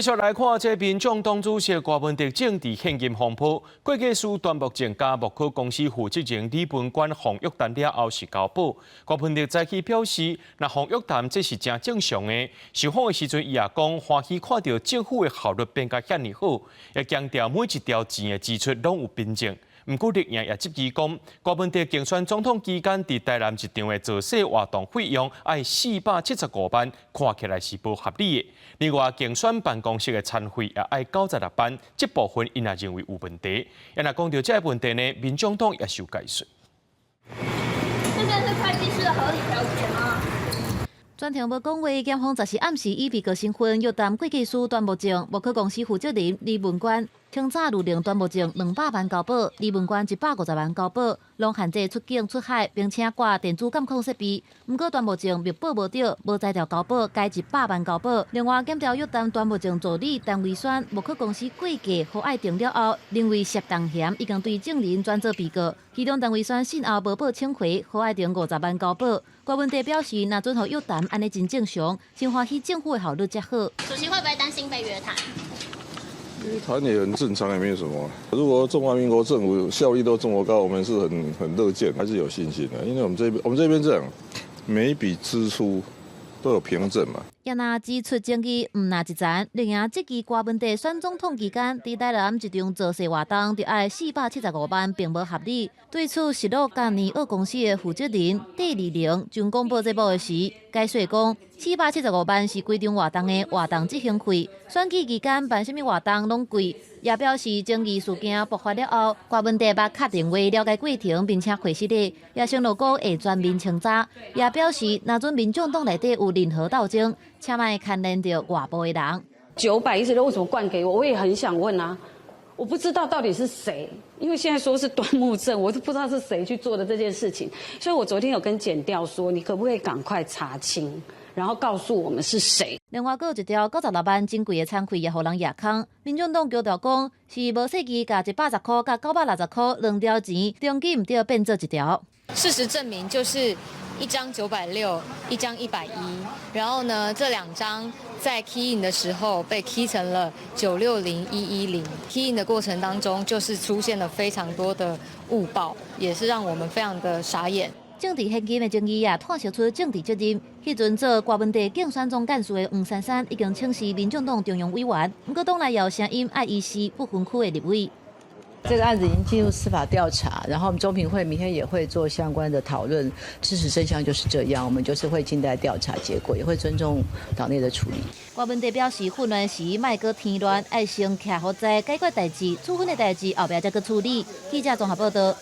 繼續來看，這民眾黨主席柯文哲政治獻金風波，會計師端木正佮木可公司負責人李文冠予約談了後是交保。柯文哲早起表示，若予約談這是誠正常的。受訪的時陣，伊也講歡喜看著政府的效率變甲遐爾好，也強調每一條錢的支出攏有憑證。毋過綠營也質疑講，柯文哲競選總統期間佇台南一場的造勢活動費用愛475萬，看起來是無合理的。另外，競選辦公室的餐費也愛96萬，這部分𪜶也認為有問題。若講著這个問題呢，民眾黨也受解說。這算是會計師的合理調解嗎？全程無講話，檢方十四暗時以被告身份約談會計師端木正、木可公司負責人李文冠。清早諭令端木正200萬交保，李文冠150萬交保，攏限制出境出海，並且掛電子監控設備。毋過端木正密報無著，無才調交保，改100萬交保。另外，檢調約談端木正助理陳維宣，木可公司會計何愛定了後，認為涉動嫌已經對證人轉做被告。其中陳維宣信後無報請回，何愛定50萬交保。柯文哲表示，若准予約談，按呢真正常，真歡喜政府的效率遮好。主席會不會擔心被約談？約談也很正常，也沒有什麼。如果中華民國政府效率都這麼高，我們是很樂見，還是有信心的。因為我們這邊這樣，每一筆支出都有憑證嘛。也若指出爭議，毋若一層，另外質疑柯文哲選總統期間，佇台南一場造勢活動，就愛475萬，並無合理。對此，失樂嘉年澳公司的負責人戴麗玲上廣播節目的時，解釋講，475萬是規場活動的活動執行費，選舉期間辦啥物活動攏貴。也表示爭議事件爆發了後，柯文哲捌敲電話了解過程，並且回實的，也承諾講會全面清查。也表示，若準民眾黨內底有任何鬥爭，請莫牽連著外部的人。916為什麼灌給我？我也很想問啊，我不知道到底是誰，因為現在說是端木正，我都不知道是誰去做的這件事情。所以我昨天有跟檢調說，你可不可以趕快查清，然後告訴我們是誰？另外，閣有一條96萬真貴的餐費也予人蜈空。民眾黨強調講，是無細記共110塊佮960塊兩條錢，登記毋著變做一條。事實證明，就是一張960，一張110，然後呢，這兩張在 key in 的時候被 key 成了960110，key in 的過程當中，就是出現了非常多的誤報，也是讓我們非常的傻眼。政治獻金的爭議也透視出政治責任。彼陣做柯文哲競選總幹事的黃珊珊已經請辭民眾黨中央委員，毋過黨內也有聲音愛伊辭不分區的立委。這個案子已經進入司法調查，然後我們中評會明天也會做相關的討論。事實真相就是這樣，我們就是會靜待調查結果，也會尊重黨內的處理。柯文哲表示，混亂時莫閣添亂，愛先徛予在解決代誌，處分的代誌後壁再閣處理。記者綜合報道。